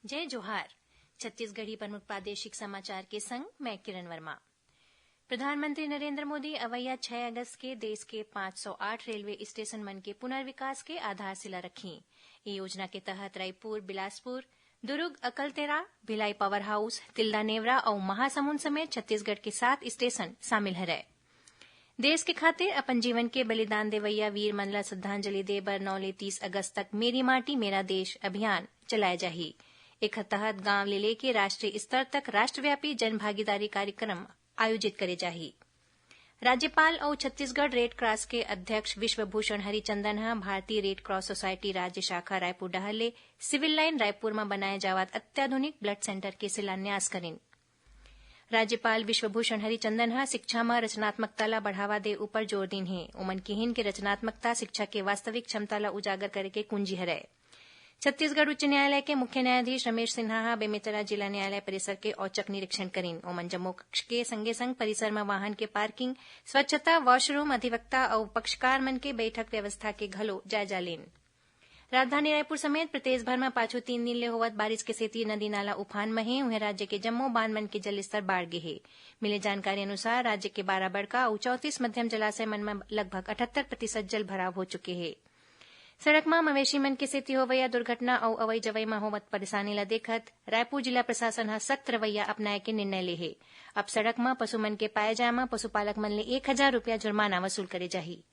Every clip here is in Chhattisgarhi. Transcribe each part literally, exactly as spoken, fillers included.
जय जोहार। छत्तीसगढ़ी प्रमुख प्रादेशिक समाचार के संग मैं किरण वर्मा। प्रधानमंत्री नरेंद्र मोदी अवैया छह अगस्त के देश के पाँच सौ आठ रेलवे स्टेशन मन के पुनर्विकास के आधारशिला रखी। ये योजना के तहत रायपुर, बिलासपुर, दुर्ग, अकलतेरा, भिलाई पावर हाउस, तिल्दा नेवरा अउ महासमुंद समेत छत्तीसगढ़ के सात स्टेशन शामिल हरय। देश के खातिर अपन जीवन के बलिदान देवइया वीर मन ला श्रद्धांजलि दे बर नौ ले तीस अगस्त तक मेरी माटी मेरा देश अभियान चलाए जाही। एखर तहत गांव ले लेके राष्ट्रीय स्तर तक राष्ट्रव्यापी जन भागीदारी कार्यक्रम आयोजित करे जाही। राज्यपाल अउ छत्तीसगढ़ रेड क्रॉस के अध्यक्ष विश्वभूषण हरिचंदन ह भारतीय रेड क्रॉस सोसाइटी राज्य शाखा रायपुर डहर ले सिविल लाइन रायपुर म बनाए जावत अत्याधुनिक ब्लड सेंटर के शिलान्यास करिन। राज्यपाल विश्वभूषण हरिचंदन ह शिक्षा म रचनात्मकता ला बढ़ावा दे ऊपर जोर दीन हे। ओमन किहिन के रचनात्मकता शिक्षा के वास्तविक क्षमता ला उजागर करे के कुंजी हरय। छत्तीसगढ़ उच्च न्यायालय के मुख्य न्यायाधीश रमेश सिन्हा ह बेमेतरा जिला न्यायालय परिसर के औचक निरीक्षण करिन। ओमन जम्मो कक्ष के संगे संग परिसर म वाहन के पार्किंग, स्वच्छता, वॉशरूम, अधिवक्ता अउ पक्षकार मन के बैठक व्यवस्था के घलो जायजा लीन। राजधानी रायपुर समेत प्रदेश भर म पाछू तीन दिन ले होवत बारिश के सेती नदी नाला उफान म हे। उहें, राज्य के जम्मो बांध मन के जलस्तर बाढ़ गे हे। मिले जानकारी अनुसार, राज्य के बारह बड़का अउ चौंतीस मध्यम जलाशय मन म लगभग अठहत्तर प्रतिशत जल भराव हो चुके हे। सड़क म मवेशी मन के सेती होवइया दुर्घटना अउ अवई जवई म होवत परेशानी ल देखत रायपुर जिला प्रशासन ह सख्त रवैया अपनाए के निर्णय ले हे। अब सड़क म पशु मन के पाए जाए म पशुपालक मन ले एक हजार रुपया जुर्माना वसूल करे जाही।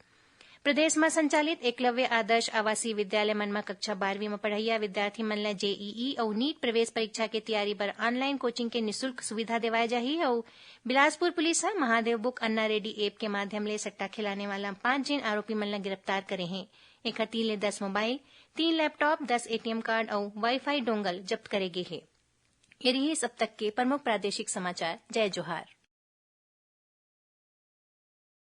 प्रदेश म संचालित एकलव्य आदर्श आवासीय विद्यालय मन म कक्षा बारहवीं म पढ़इया विद्यार्थी मन ल जेईई अउ नीट प्रवेश परीक्षा के तैयारी बर ऑनलाइन कोचिंग के निशुल्क सुविधा देवाए जाही अउ बिलासपुर पुलिस ह महादेव बुक अन्ना रेड्डी ऐप के माध्यम ले सट्टा खिलाने वाला पांच झिन आरोपी मन ल गिरफ्तार करे हे। एखर तीन ले दस मोबाइल, तीन लैपटॉप, दस एटीएम कार्ड अउ वाईफाई डोंगल जब्त करे गे हे। ये रिहिस अब तक के प्रमुख प्रादेशिक समाचार। जय जोहार।